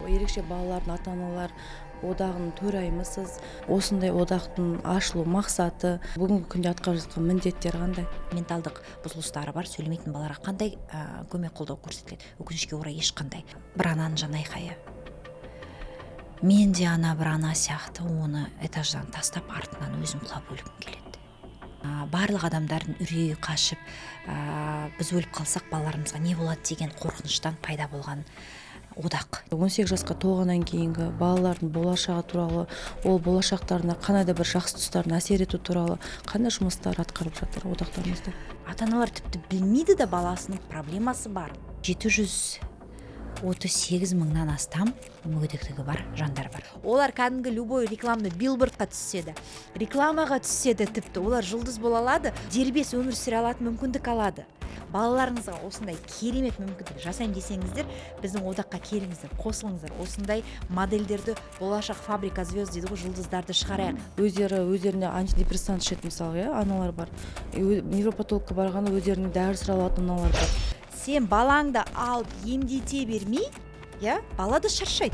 Ерекше балалардың ата аналар одағының төрайымысыз. Осындай одақтың ашылу мақсаты, бүгінгі күнде атқарып жатқан міндеттері қандай? Менталдық бұзылыстары бар сөйлемейтін балаларға қандай көмек, қолдау көрсетіледі? Өкінішке орай, ешқандай. Бір ананың жанайқайы. Мен де ана бір ана сияқты оны этаждан тастап, артынан өзім құлап өлгім келеді. Барлық адамдардың үрейі қашып, біз өліп қалсақ, балаларымызға не болады деген қорқыныштан пайда болған одақ. 18 жасқа толғаннан кейінгі балалардың болашағы туралы, ол болашақтарына қандай да бір жақсы тұстарын әсер ету туралы қандай жұмыстар атқарып жатыр одақтарыңызда? Ата аналар тіпті білмейді да баласының проблемасы бар. 738 мыңнан астам мүгедектігі бар жандар бар. Олар кәдімгі любой рекламный билбордқа түссе, рекламаға түссе де, тіпті олар жұлдыз бола алады, дербес өмір сүре алатын мүмкіндік алады. Балаларыңызға осындай керемет мүмкіндік жасаймын десеңіздер, біздің одаққа келіңіздер, қосылыңыздар. Осындай модельдерді, болашақ фабрика звезд дейді ғой, жұлдыздарды шығарайық. Өздері өздеріне антидепрессант ішеді, мысалы, иә, аналар бар. Невропатологқа барғанда өздеріне дәрі сұрап алатын аналар бар. Сен балаңды алып емдете бермей, иә, бала да шаршайды.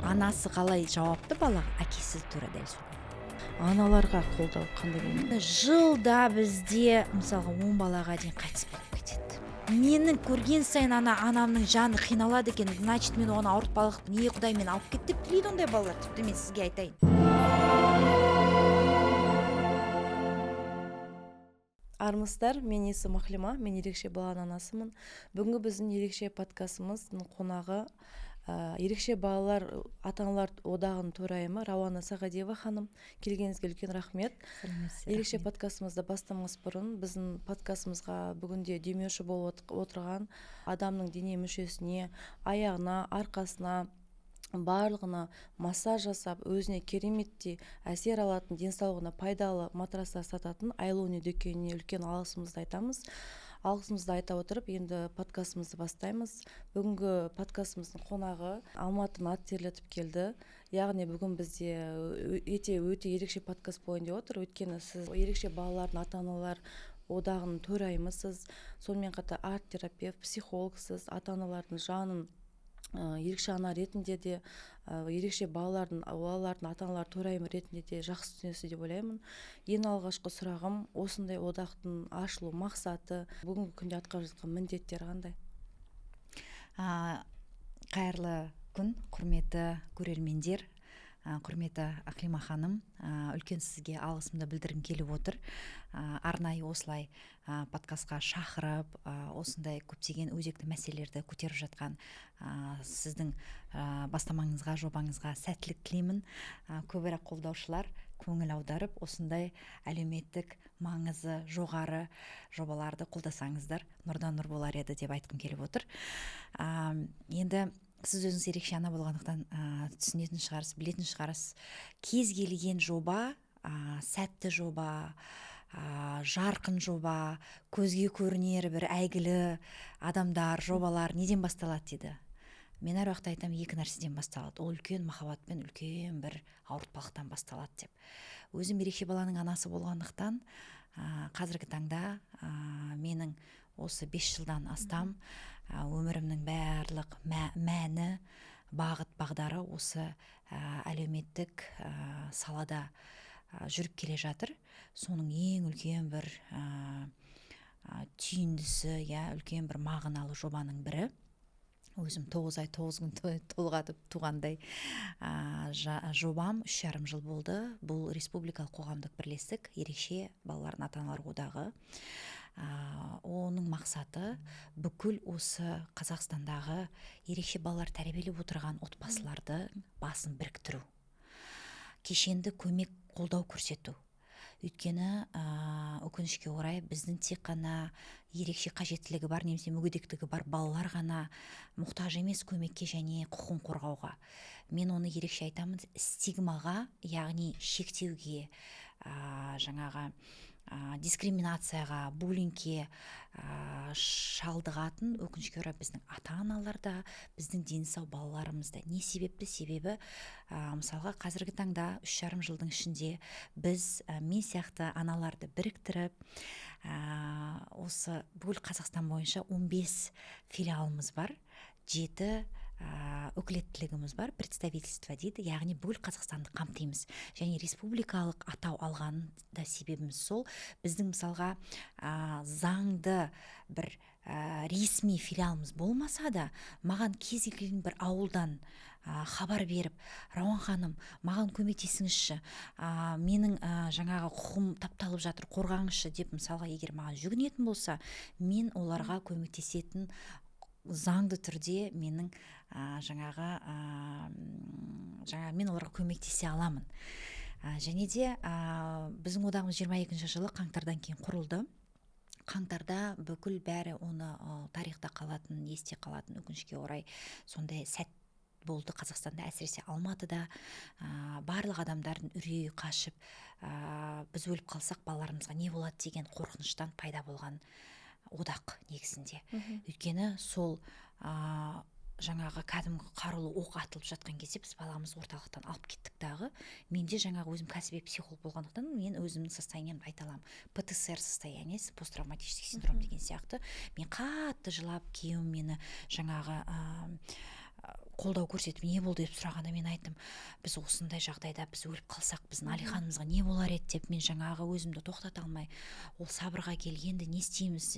Анасы қалай жауапты балаға, әкесі тура дәл солай. Аналарға қолдау қандай болмақ? Жылда бізде, мысалға, 10 балаға дейін қайтыс болып кетеді. Менің көрген сайын ана анамның жаны қиналады екен, значит, мен оған ауыртпалық, не, құдай мені алып кет деп тілейді ондай балалар. Тіпті мен сізге айтайын. Армысыздар, мен есімім Ақлима, мен ерекше баланың анасымын. Бүгінгі біздің ерекше подкастымыздың қонағы ерекше балалар ата аналар одағының төрайымы Рауана Сағадиева ханым. Келгеніңізге үлкен рахмет. Ерекше подкастымызды бастамас бұрын біздің подкастымызға бүгінде демеуші болып отырған адамның дене мүшесіне, аяғына, арқасына, барлығына массаж жасап, өзіне кереметтей әсер алатын, денсаулығына пайдалы матрастар сататын Айлони дүкеніне үлкен алғысымызды айтамыз. Алғысымызды айта отырып, енді подкастымызды бастаймыз. Бүгінгі подкастымыздың қонағы Алматыны ат терлетіп келді. Яғни бүгін бізде өте ерекше подкаст болайын деп отыр. Өйткені сіз ерекше балалардың ата аналар одағының төрайымысыз, сонымен қатар арт терапевт, психологсыз, ата аналардың жанын ерекше ана ретінде де, ерекше балалардың ата аналар төрайымы ретінде де жақсы түсінесіз деп ойлаймын. Ең алғашқы сұрағым, осындай одақтың ашылу мақсаты, бүгінгі күнде атқарып жатқан міндеттері қандай? Қайырлы күн, құрметті көрермендер, құрметті Ақлима ханым, үлкен сізге алғысымды білдіргім келіп отыр. Арнайы осылай подкастқа шақырып, осындай көптеген өзекті мәселелерді көтеріп жатқан сіздің бастамаңызға, жобаңызға сәттілік тілеймін. Көбірек қолдаушылар көңіл аударып, осындай әлеуметтік маңызы жоғары жобаларды қолдасаңыздар, нұрдан нұр болар еді деп айтқым келіп отыр. Енді сіз өзіңіз ерекше ана болғандықтан, түсінетін шығарсыз, білетін шығарсыз. Кез келген жоба, сәтті жоба, жарқын жоба, көзге көрінер бір әйгілі адамдар, жобалар неден басталады дейді. Мен әр уақытта айтамын, екі нәрседен басталады. Ол үлкен махаббатпен, үлкен бір ауыртпалықтан басталады деп. Өзім ерекше баланың анасы болғандықтан, қазіргі таңда, менің осы 5 жылдан астам, өмірімнің барлық мәні, бағыт бағдары осы, әлеуметтік, салада, жүріп келе жатыр. Соның ең үлкен бір, түйіндісі, иә, үлкен бір мағыналы жобаның бірі. Өзім 9 ай 9 күн толғатып туғандай, жобам 3,5 жыл болды. Бұл республикалық қоғамдық бірлестік, ерекше балалардың ата-аналар одағы. Оның мақсаты бүкіл осы Қазақстандағы ерекше балалар тәрбиелеп отырған отбасыларды басын біріктіру, кешенді көмек, қолдау көрсету. Өйткені, өкінішке орай, біздің тек қана ерекше қажеттілігі бар немесе мүгедектігі бар балалар ғана мұқтаж емес көмекке және құқығын қорғауға. Мен оны ерекше айтамын, стигмаға, яғни шектеуге, жаңағы, дискриминацияға, буллингке, шалдығатын өкінішке орай біздің ата-аналар да, біздің дені сау балаларымыз да. Не себепті? Себебі, мысалға, қазіргі таңда 3,5 жылдың ішінде біз, мен сияқты аналарды біріктіріп, осы бүкіл Қазақстан бойынша 15 филиалымыз бар, 7 Өкілеттілігіміз бар, представительство дейді, яғни бүкіл Қазақстанды қамтимыз. Және республикалық атау алған да себебіміз сол: біздің, мысалға, заңды бір ресми филиалымыз болмаса да, маған кез келген бір ауылдан хабар беріп: «Рауан ханым, маған көмектесіңізші, менің жаңағы құқығым тапталып жатыр, қорғаңызшы», – деп, мысалға, егер маған жүгінетін болса, мен оларға көмектесетін заңды түрде менің жаңағы жаңа мен оларға көмектесе аламын. Және де біздің одағымыз 22 жылы қаңтардан кейін құрылды. Қаңтарда бүкіл бәрі оны тарихта қалатын, есте қалатын, өкінішке орай, сондай сәт болды Қазақстанда, әсіресе Алматыда. Барлық адамдардың үрейі қашып, біз өліп қалсақ, балаларымызға не болады деген қорқыныштан пайда болған одақ негізінде. Өйткені сол жаңағы кәдімгі қарулы оқ атылып жатқан кезде біз баламызды орталықтан алып кеттік дағы, менде жаңағы өзім кәсіби психолог болғандықтан, мен өзімнің состояние мді айта аламын: ПТСР состояние, посттравматический синдром деген сияқты. Мен қатты жылап, күйеуім мені жаңағы қолдау көрсетіп, не болды деп сұрағанда, мен айттым: «Біз осындай жағдайда, біз өліп қалсақ, біздің Алиханымызға не болар еді?» – деп. Мен жаңағы өзімді тоқтата алмай, ол: «Сабырға кел, енді не істейміз,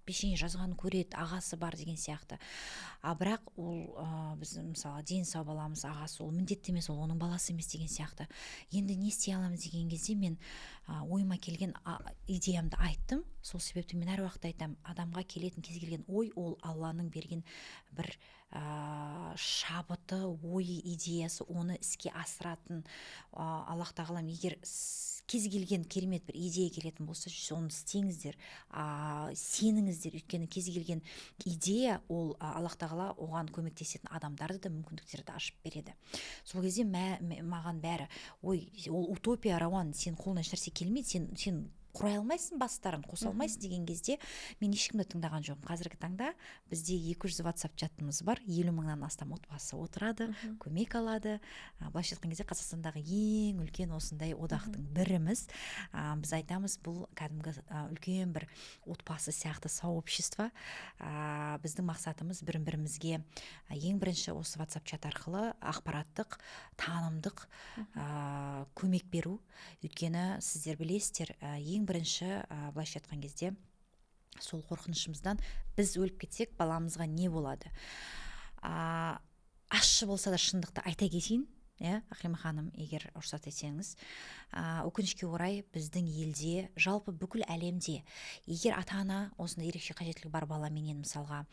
пешене жазғанын көреді, ағасы бар», – деген сияқты. А бірақ ол біз, мысалы, дені сау баламыз, ағасы ол міндетті емес, ол оның баласы емес деген сияқты. Енді не істей аламыз деген кезде, мен ойыма келген идеямды айттым. Сол себепті мен әр уақытта айтамын: адамға келетін кез келген ой ол Алланың берген бір шабыты, ойы, идеясы. Оны іске асыратын Аллах тағалам. Егер кез келген керемет бір идея келетін болса, соны істеңіздер, сеніңіздер. Өйткені кез келген идея ол Аллах тағала оған көмектесетін адамдарды да, мүмкіндіктерді ашып береді. Сол кезде маған бәрі: «Ой, ол утопия, Рауан, сен қолыңнан ешнәрсе келмейді, сен құрай алмайсың, бастарын қоса алмайсың», – деген кезде, мен ешкімді тыңдаған жоқпын. Қазіргі таңда бізде 200 WhatsApp чатымыз бар, 50 мыңнан астам отбасы отырады, көмек алады. Былайша айтқан кезде, Қазақстандағы ең үлкен осындай одақтың біріміз. Біз айтамыз, бұл кәдімгі үлкен бір отбасы сияқты, сообщество. Біздің мақсатымыз бір бірімізге ең бірінші осы WhatsApp чат арқылы ақпараттық, танымдық көмек беру. Өйткені сіздер білесіздер, ең бірінші, былайша айтқан кезде, сол қорқынышымыздан: біз өліп кетсек, баламызға не болады? Ащы болса да, шындықты айта кетейін, иә, Ақлима ханым, егер рұқсат етсеңіз. Өкінішке орай, біздің елде, жалпы бүкіл әлемде, егер ата ана осындай ерекше қажеттілігі бар баламенен, мысалға,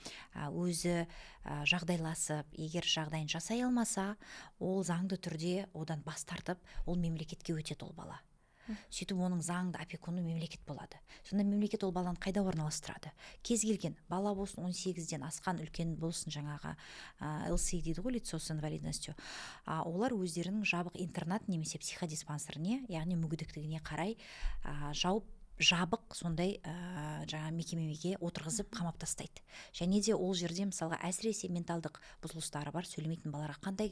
өзі жағдайласып, егер жағдайын жасай алмаса, ол заңды түрде одан бас тартып, ол мемлекетке өтеді ол бала. Сөйтіп оның заңды опекуны мемлекет болады. Сонда мемлекет ол баланы қайда орналастырады? Кез келген бала болсын, 18-ден асқан үлкен болсын, жаңағы ЛСИ дейді ғой, лицо с инвалидностью, олар өздерінің жабық интернат немесе психодиспансеріне, яғни мүгедектігіне қарай жауып, жабық сондай жаңа мекемеге отырғызып, қамап тастайды. Және де ол жерде, мысалға, әсіресе менталдық бұзылыстары бар, сөйлемейтін балаларға қандай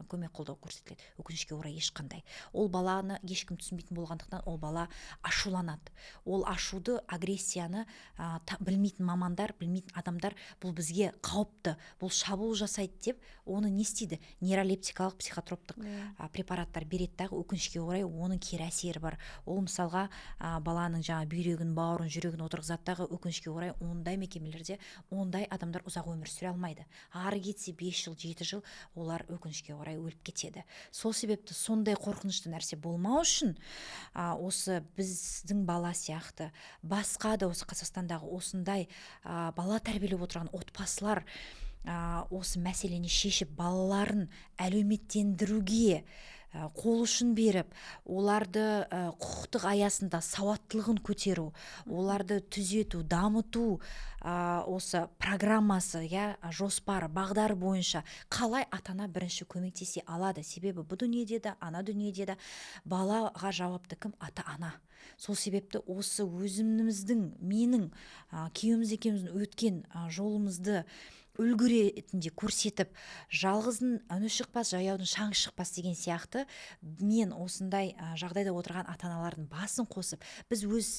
көмек, қолдау көрсетіледі? Өкінішке орай, ешқандай. Ол баланы ешкім түсінбейтін болғандықтан, ол бала ашуланады. Ол ашуды, агрессияны білмейтін мамандар, білмейтін адамдар бұл бізге қауіпті, бұл шабуыл жасайды деп, оны не істейді? Нейролептикалық, психотроптық препараттар береді дағы, өкінішке орай, оның кері әсері бар. Ол, мысалға, баланың жаңағы бүйрегін, бауырын, жүрегін отырғызады дағы, өкінішке орай, ондай мекемелерде ондай адамдар ұзақ өмір сүре алмайды. Ары кетсе 5 жыл, 7 жыл, олар, өкінішке орай, өліп кетеді. Сол себепті сондай қорқынышты нәрсе болмау үшін, осы біздің бала сияқты басқа да осы Қазақстандағы осындай бала тәрбиелеп отырған отбасылар осы мәселені шешіп, балаларын әлеуметтендіруге қол ұшын беріп, оларды құқықтық аясында сауаттылығын көтеру, оларды түзету, дамыту, осы программасы, иә, жоспары, бағдары бойынша қалай ата ана бірінші көмектесе алады? Себебі бұл дүниеде де, ана дүниеде де балаға жауапты кім? Ата ана. Сол себепті осы өзіміздің, менің күйеуіміз екеуміздің өткен жолымызды Үлгі ретінде көрсетіп, жалғыздың үні шықпас, жаяудың шаңы шықпас деген сияқты, мен осындай жағдайда отырған ата аналардың басын қосып, біз өз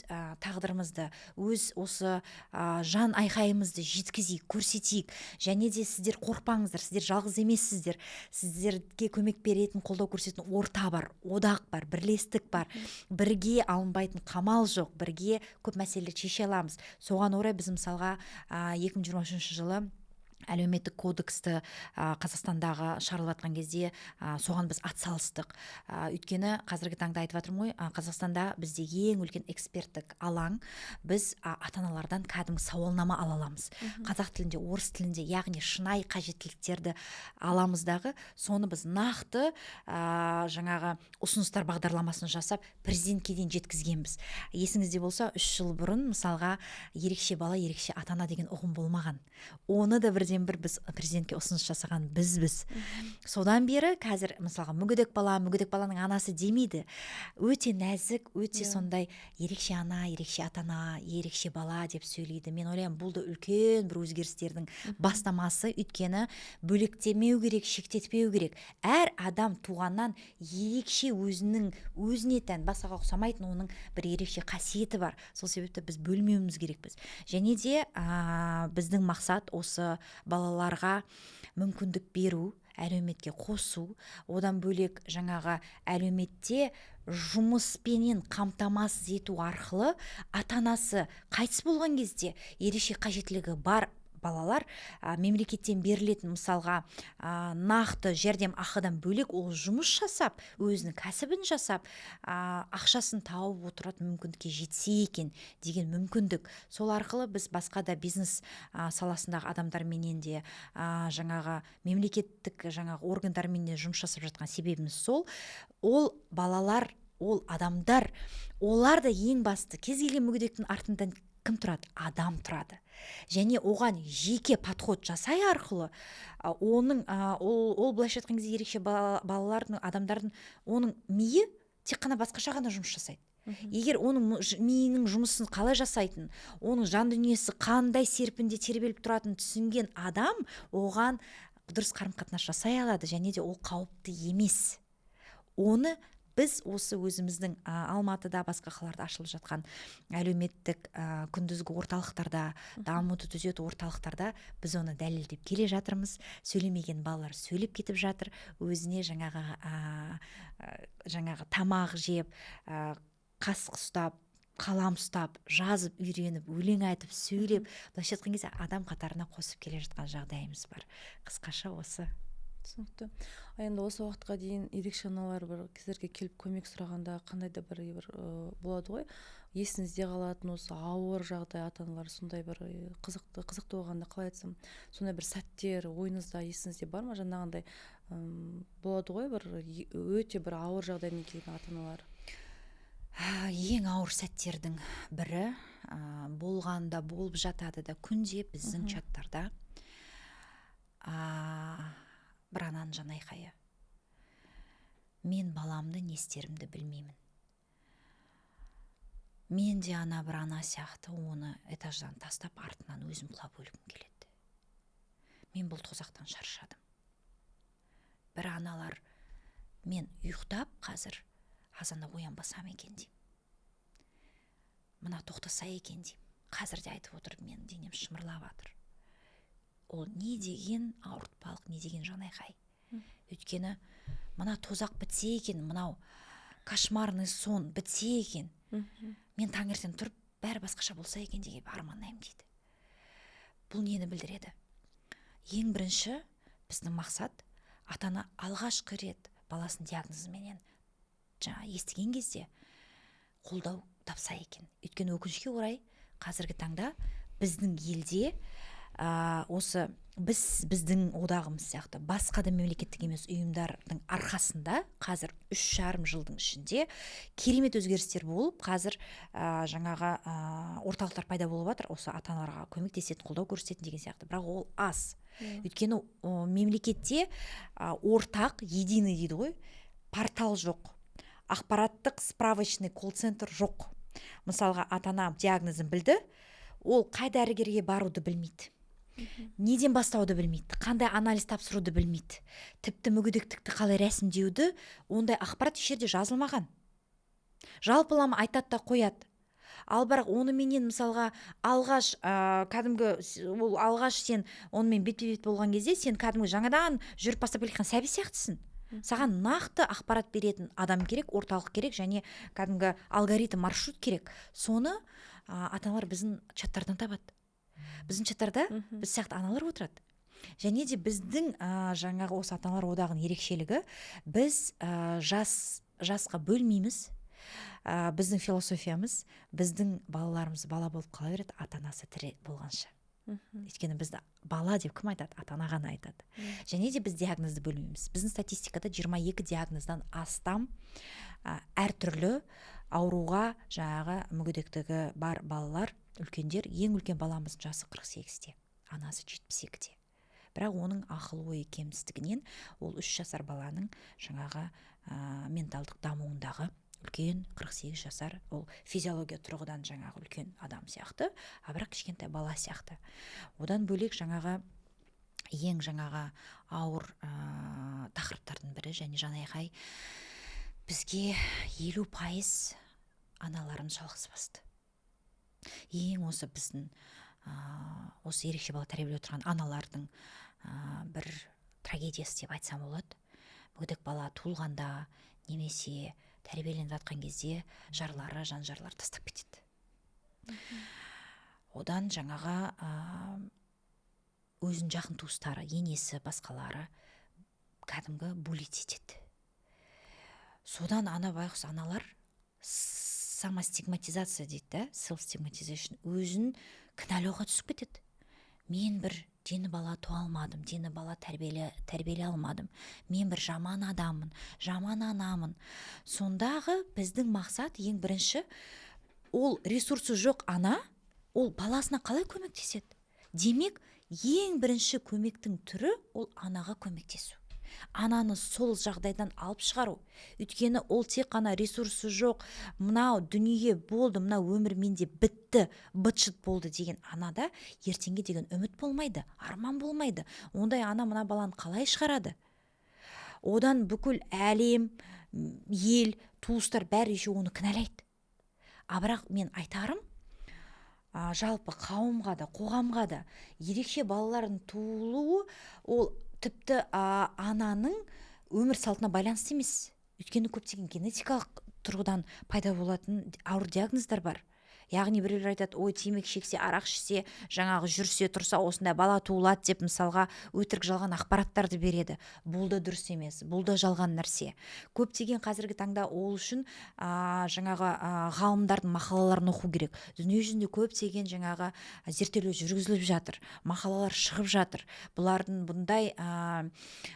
тағдырымызды, өз осы жан айқайымызды жеткізейік, көрсетейік. Және де сіздер қорықпаңыздар, сіздер жалғыз емессіздер, сіздерге көмек беретін, қолдау көрсететін орта бар, одақ бар, бірлестік бар. Бірге алынбайтын қамал жоқ, бірге көп мәселелерді шеше аламыз. Соған орай біз, мысалға, 2023 жылы әлеуметтік кодексті Қазақстандағы шығарылып жатқан кезде соған біз атсалыстық. Өйткені қазіргі таңда айтып жатырмын ғой, Қазақстанда бізде ең үлкен эксперттік алаң. Біз ата аналардан кәдімгі сауалнама ала аламыз қазақ тілінде, орыс тілінде, яғни шынайы қажеттіліктерді аламыз дағы, соны біз нақты жаңағы ұсыныстар бағдарламасын жасап, президентке дейін жеткізгенбіз. Есіңізде болса, 3 жыл бұрын, мысалға, ерекше бала, ерекше ата ана деген ұғым болмаған. Оны да бірден бір біз президентке ұсыныс жасаған бізбіз. Содан бері қазір, мысалға, мүгедек бала, мүгедек баланың анасы демейді, өте нәзік, өте сондай ерекше ана, ерекше ата ана, ерекше бала деп сөйлейді. Мен ойлаймын, бұл да үлкен бір өзгерістердің бастамасы, өйткені бөлектемеу керек, шектетпеу керек. Әр адам туғаннан ерекше, өзінің өзіне тән, басқаға ұқсамайтын оның бір ерекше қасиеті бар. Сол себепті біз бөлмеуіміз керекпіз. Және де біздің мақсат — осы балаларға мүмкіндік беру, әлеуметке қосу. Одан бөлек, жаңағы әлеуметте жұмыспенен қамтамасыз ету арқылы ата анасы қайтыс болған кезде ерекше қажеттілігі бар балалар мемлекеттен берілетін, мысалға, нақты жәрдем ақыдан бөлек, ол жұмыс жасап, өзінің кәсібін жасап, ақшасын тауып отыратын мүмкіндікке жетсе екен деген мүмкіндік. Сол арқылы біз басқа да бизнес саласындағы адамдарменен де, жаңағы мемлекеттік жаңағы органдармен де жұмыс жасап жатқан себебіміз сол. Ол балалар, ол адамдар, олар да ең басты. Кез келген мүгедектің артында кім тұрады? Адам тұрады. Және оған жеке подход жасай арқылы оның ол былайша айтқан кезде, ерекше балалардың, адамдардың, оның миы тек қана басқаша ғана жұмыс жасайды. Егер оның миының жұмысын қалай жасайтын, оның жан дүниесі қандай серпінде тербеліп тұратынын түсінген адам оған дұрыс қарым қатынас жасай алады және де ол қауіпті емес. Оны біз осы өзіміздің Алматыда, басқа қалаларда ашылып жатқан әлеуметтік күндізгі орталықтарда, дамыту, түзету орталықтарда біз оны дәлелдеп келе жатырмыз. Сөйлемеген балалар сөйлеп кетіп жатыр, өзіне жаңағы жаңағы тамақ жеп, қасық ұстап, қалам ұстап, жазып үйреніп, өлең айтып, сөйлеп, былайша айтқан кезде, адам қатарына қосып келе жатқан жағдайымыз бар. Қысқаша осы. Түсінікті. А енді осы уақытқа дейін ерекше аналар бір сіздерге келіп көмек сұрағанда, қандай да бір болады ғой есіңізде қалатын осы ауыр жағдай, ата аналар сондай бір қызықты болғанда, қалай айтсам, сондай бір сәттер ойыңызда, есіңізде бар ма? Жаңағындай болады ғой бір өте бір ауыр жағдаймен келген ата аналар. Ең ауыр сәттердің бірі болғанда, болып жатады да күнде біздің чаттарда бір ананың жанайқайы: «Мен баламды не істерімді білмеймін, мен де ана бір ана сияқты оны этаждан тастап, артынан өзім құлап өлгім келеді, мен бұл тозақтан шаршадым». Бір аналар: «Мен ұйықтап, қазір азанда оянбасам екен деймін, мына тоқтаса екен деймін, қазір де айтып отырып менің денем шымырлап жатыр». Ол не деген ауыртпалық, не деген жанайқай! Өйткені мына тозақ бітсе екен, мынау кошмарный сон бітсе екен, мен таңертең тұрып, бәрі басқаша болса екен деген армандаймын дейді. Бұл нені білдіреді? Ең бірінші біздің мақсат — ата ана алғашқы рет баласының диагнозыменен жаңа естіген кезде қолдау тапса екен. Өйткені, өкінішке орай, қазіргі таңда біздің елде осы біздің одағымыз сияқты басқа да мемлекеттік емес ұйымдардың арқасында қазір 3,5 жылдың ішінде керемет өзгерістер болып, қазір жаңағы орталықтар пайда болып жатыр, осы ата аналарға көмектесетін, қолдау көрсететін деген сияқты. Бірақ ол аз, өйткені мемлекетте ортақ, единый дейді ғой, портал жоқ, ақпараттық справочный колл центр жоқ. Мысалға, ата ана диагнозын білді, ол қай дәрігерге баруды білмейді. Неден бастауды білмейді, қандай анализ тапсыруды білмейді, тіпті мүгедектікті қалай рәсімдеуді, ондай ақпарат еш жерде жазылмаған. Жалпылама айтады да қояды. Ал бірақ оныменен, мысалға, алғаш кәдімгі ол алғаш сен онымен бетпе бет болған кезде, сен кәдімгі жаңадан жүріп бастап келе жатқан сәби сияқтысың. Саған нақты ақпарат беретін адам керек, орталық керек және кәдімгі алгоритм, маршрут керек. Соны ата аналар біздің чаттардан табады. Біздің чаттарда біз сияқты аналар отырады. Және де біздің жаңағы осы ата аналар одағының ерекшелігі: біз жасқа бөлмейміз. Біздің философиямыз: біздің балаларымыз бала болып қала береді, ата анасы тірі болғанша. Өйткені бізді бала деп кім айтады? Ата ана ғана айтады. Және де біз диагнозды бөлмейміз. Біздің статистикада 22 диагноздан астам әртүрлі ауруға жаңағы мүгедектігі бар балалар, үлкендер. Ең үлкен баламыздың жасы 48-те, анасы 72-де, бірақ оның ақыл ойы кемістігінен ол 3 жасар баланың жаңағы менталдық дамуындағы үлкен 48 жасар, ол физиология тұрғыдан жаңағы үлкен адам сияқты, а бірақ кішкентай бала сияқты. Одан бөлек, жаңағы ең жаңағы ауыр тақырыптардың бірі және жанайқай: бізге 50% аналарымыз жалғыз басты. Ең осы біздің осы ерекше бала тәрбиелеп отырған аналардың бір трагедиясы деп айтсам болады: мүгедек бала туылғанда немесе тәрбиеленіп жатқан кезде жарлары, жан жарлары тастап кетеді. Одан жаңағы өзінің жақын туыстары, енесі, басқалары кәдімгі булить етеді. Содан ана байғұс аналар самостигматизация дейді да, self stigmatization, өзін кінәлауға түсіп кетеді: мен бір дені бала туа алмадым, дені бала тәрбиелей алмадым, мен бір жаман адаммын, жаман анамын. Сондағы біздің мақсат ең бірінші: ол ресурсы жоқ ана, ол баласына қалай көмектеседі? Демек, ең бірінші көмектің түрі ол анаға көмектесу, ананы сол жағдайдан алып шығару. Өйткені ол тек қана ресурсы жоқ, мынау дүние болды, мынау өмір менде бітті, быт шыт болды деген анада ертеңге деген үміт болмайды, арман болмайды. Ондай ана мына баланы қалай шығарады? Одан бүкіл әлем, ел, туыстар бәрі еще оны кінәлайды. А бірақ мен айтарым, жалпы қауымға да, қоғамға да: ерекше балалардың туылуы ол тіпті ананың өмір салтына байланысты емес. Өйткені көптеген генетикалық тұрғыдан пайда болатын ауыр диагноздар бар. Яғни біреулер айтады: «Ой, темекі шексе, арақ ішсе, жаңағы жүрсе тұрса осындай бала туылады» деп, мысалға, өтірік жалған ақпараттарды береді. Бұл да дұрыс емес, бұл да жалған нәрсе. Көптеген қазіргі таңда ол үшін жаңағы ғалымдардың мақалаларын оқу керек. Дүние жүзінде көптеген жаңағы зерттеулер жүргізіліп жатыр, мақалалар шығып жатыр. Бұлардың бұндай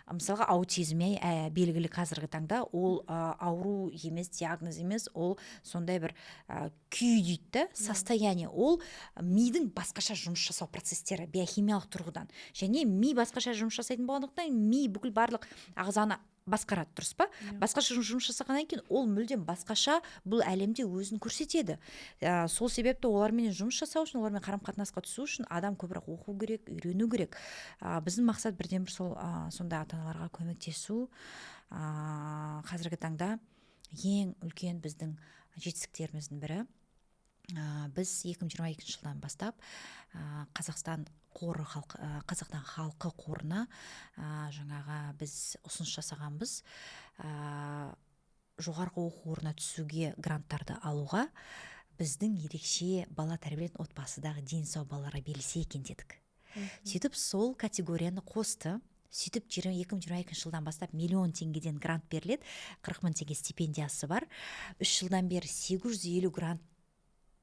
мысалға, аутизм, иә, белгілі қазіргі таңда ол ауру емес, диагноз емес, ол сондай бір күй дейді да, состояние. Ол мидың басқаша жұмыс жасау процестері биохимиялық тұрғыдан. Және ми басқаша жұмыс жасайтын болғандықтан, ми бүкіл барлық ағзаны басқарады, дұрыс па? Иә. Басқаша жұмыс жасағаннан кейін ол мүлдем басқаша бұл әлемде өзін көрсетеді. Сол себепті олармен жұмыс жасау үшін, олармен қарым қатынасқа түсу үшін адам көбірек оқу керек, үйрену керек. Біздің мақсат бірден бір сол, сондай ата аналарға көмектесу. Қазіргі таңда ең үлкен біздің жетістіктеріміздің бірі, біз 2022 жылдан бастап Қазақстан қоры халқы, Қазақстан халқы қорына жаңағы біз ұсыныс жасағанбыз, жоғарғы оқу орнына түсуге гранттарды алуға біздің ерекше бала тәрбиелейтін отбасыдағы дені сау балаларға берілсе екен дедік. Сөйтіп сол категорияны қосты. Сөйтіп 2022 жылдан бастап миллион теңгеден грант беріледі, 40 мың теңге стипендиясы бар. 3 жылдан бері 850 грант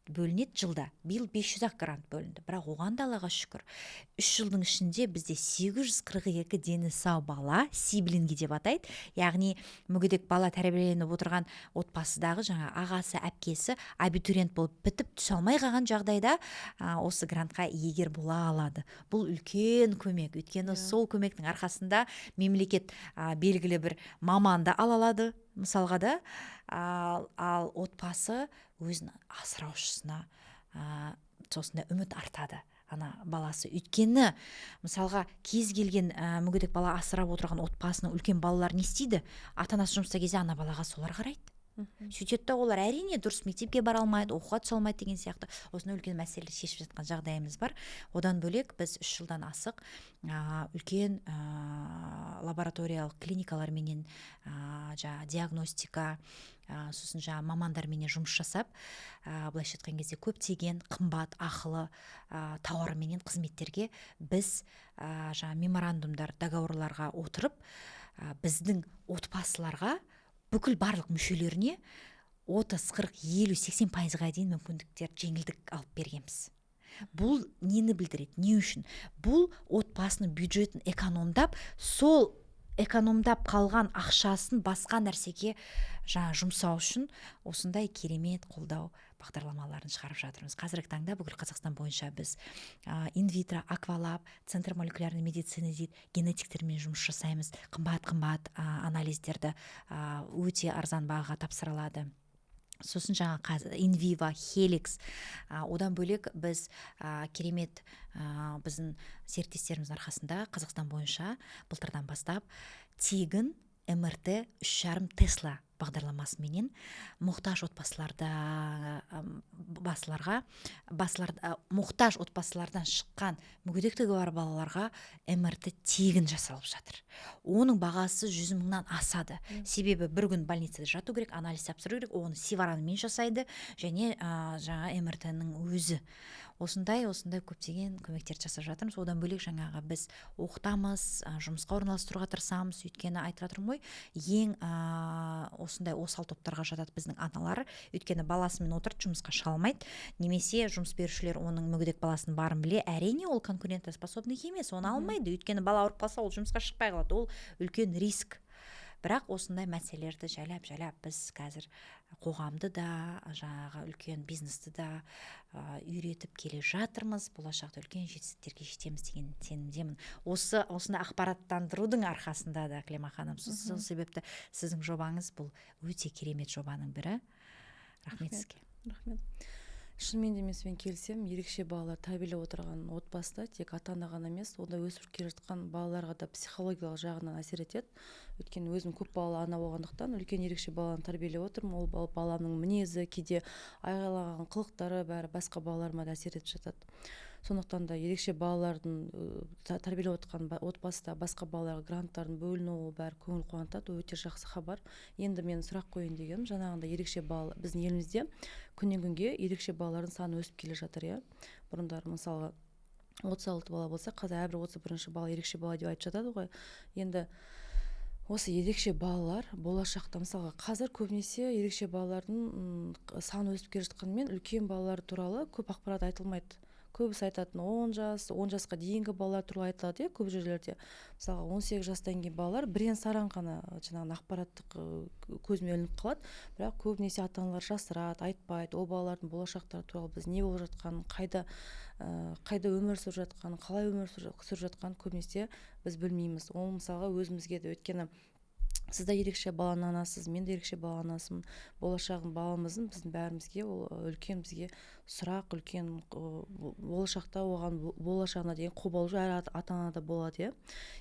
бөлінеді жылда. Биыл 500 ақ грант бөлінді, бірақ оған да Аллаға шүкір. 3 жылдың ішінде бізде 842 дені сау бала, сиблинги деп атайды, яғни мүгедек бала тәрбиеленіп отырған отбасыдағы жаңа ағасы, әпкесі абитуриент болып бітіп, түсе алмай қалған жағдайда осы грантқа иегер бола алады. Бұл үлкен көмек, өйткені сол көмектің арқасында мемлекет белгілі бір маманды ала алады, мысалға да, ал отбасы өзінің асыраушысына осындай үміт артады. Ана баласы, өйткені, мысалға, кез келген мүгедек бала асырап отырған отбасының үлкен балалары не істейді? Ата анасы жұмыста кезде ана балаға солар қарайды. Сөйтеді да, олар, әрине, дұрыс мектепке бара алмайды, оқуға түсе алмайды деген сияқты осындай үлкен мәселелер шешіп жатқан жағдайымыз бар. Одан бөлек, біз 3 жылдан асық үлкен лабораториялық клиникаларменен, жаңағы диагностика, сосын жаңағы мамандарменен жұмыс жасап, былайша айтқан кезде, көптеген қымбат ақылы тауарменен қызметтерге біз жаңа меморандумдар, договорларға отырып, біздің отбасыларға, бүкіл барлық мүшелеріне 30, 40, 50, 80%-ға дейін мүмкіндіктер, жеңілдік алып бергенбіз. Бұл нені білдіреді? Не үшін? Бұл отбасының бюджетін экономдап, сол экономдап қалған ақшасын басқа нәрсеге жаңа жұмсау үшін осындай керемет қолдау бағдарламаларын шығарып жатырмыз. Қазіргі таңда бүкіл Қазақстан бойынша біз Инвитро, Аквалаб, Центр молекулярной медицины дейді, генетиктермен жұмыс жасаймыз. Қымбат қымбат анализдерді өте арзан бағаға тапсыра алады. Сосын жаңа қазір Инвива, Хеликс. Одан бөлек, біз керемет біздің серіктестеріміздің арқасында Қазақстан бойынша былтырдан бастап тегін МРТ 3,5 тесла бағдарламасыменен мұқтаж отбасыларда басыларға басылар, мұқтаж отбасылардан шыққан мүгедектігі бар балаларға МРТ тегін жасалып жатыр. Оның бағасы 100 мыңнан асады, себебі бір күн больницада жату керек, анализ тапсыру керек, оны севаранмен жасайды және жаңа МРТ ның өзі. Осындай көптеген көмектерді жасап жатырмыз. Одан бөлек, жаңағы біз оқытамыз, жұмысқа орналастыруға тырысамыз, өйткені айтып жатырмын ғой, ең осындай осал топтарға жатады біздің аналар, өйткені баласымен отырды, жұмысқа шыға алмайды немесе жұмыс берушілер оның мүгедек баласының барын біле, әрине, ол конкурентоспособный емес, оны алмайды, өйткені бала ауырып қалса, ол жұмысқа шықпай қалады, ол үлкен риск. Бірақ осындай мәселелерді жайлап жайлап біз қазір қоғамды да, жаңағы үлкен бизнесті да үйретіп келе жатырмыз. Болашақта үлкен жетістіктерге жетеміз деген сенімдемін осындай ақпараттандырудың арқасында да. Клима ханым, сол себепті сіздің жобаңыз бұл өте керемет жобаның бірі. Рахмет сізге. Рахмет. Шынымен де, мен сізбен келісемін. Ерекше балалар тәрбиелеп отырған отбасыда тек ата ана ғана емес, онда өсіп келе жатқан балаларға да психологиялық жағынан әсер етеді. Өйткені өзім көп балалы ана болғандықтан, үлкен ерекше баланы тәрбиелеп отырмын. Ол баланың мінезі, кейде айғайлаған қылықтары, бәрі басқа балаларыма да әсер етіп жатады. Сондықтан да ерекше балалардың тәрбиелеп отқан отбасыда басқа балаларға гранттардың бөлінуі, бәрі көңіл қуантады, өте жақсы хабар. Енді мен сұрақ қояйын дегенім, жаңағындай ерекше бала, біздің елімізде күннен күнге ерекше балалардың саны өсіп келе жатыр, иә. Бұрындары, мысалға, 36 бала болса, қазір әрбір 31-ші бала ерекше бала деп айтып жатады ғой. Енді осы ерекше балалар болашақта, мысалға, қазір көбінесе ерекше балалардың саны өсіп келе жатқанымен, үлкен балалар туралы көп ақпарат айтылмайды. Көбісі айтатын 10 жас, 10 жасқа дейінгі балалар туралы айтылады, иә. Көп жерлерде, мысалға, 18 жастан кейін балалар бірен саран ғана жаңағы ақпараттық көзіме ілініп қалады. Бірақ көбінесе ата аналар жасырады, айтпайды. Ол балалардың болашақтары туралы, біз не болып жатқанын, қайда өмір сүріп жатқанын, қалай өмір сүріп жатқанын көбінесе біз білмейміз. Ол, мысалға, өзімізге де, өйткені сіз де ерекше баланың анасысыз, мен де ерекше баланың анасымын. Болашағын баламыздың біздің бәрімізге ол үлкен бізге сұрақ, үлкен болашақта оған, болашағына деген қобалжу әр ата анада болады, иә.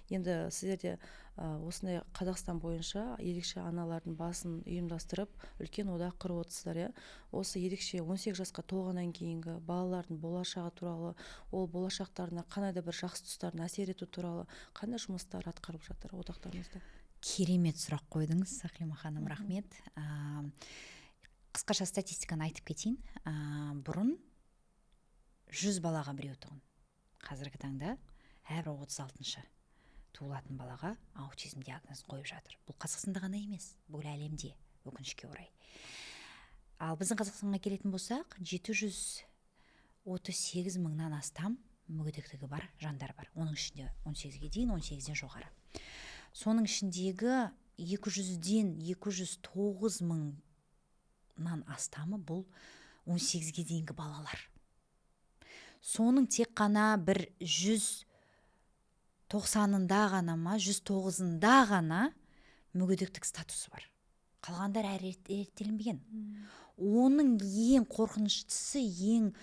Енді сіздерде осындай Қазақстан бойынша ерекше аналардың басын ұйымдастырып, үлкен одақ құрып отырсыздар, иә. Осы ерекше 18 жасқа толғаннан кейінгі балалардың болашағы туралы, ол болашақтарына қандай да бір жақсы тұстарын әсер ету туралы қандай жұмыстар атқарылып жатыр одақтарыңызда? Керемет сұрақ қойдыңыз, Сақлима ханым, рахмет. Қысқаша статистиканы айтып кетейін. Бұрын 100 балаға біреу тұғын, қазіргі таңда әрбір 36-шы туылатын балаға аутизм диагнозын қойып жатыр. Бұл Қазақстанда ғана емес, бүкіл әлемде, өкінішке орай. Ал біздің Қазақстанға келетін болсақ, 738 мыңнан астам мүгедектігі бар жандар бар, оның ішінде 18-ге дейін, 18-ден жоғары. Соның ішіндегі 200-ден 209 мыңнан астамы бұл 18-ге дейінгі балалар. Соның тек қана бір 190-ында ғана ма, 109-ында ғана мүгедектік статусы бар, қалғандар әлі реттелінбеген. Оның ең қорқыныштысы, ең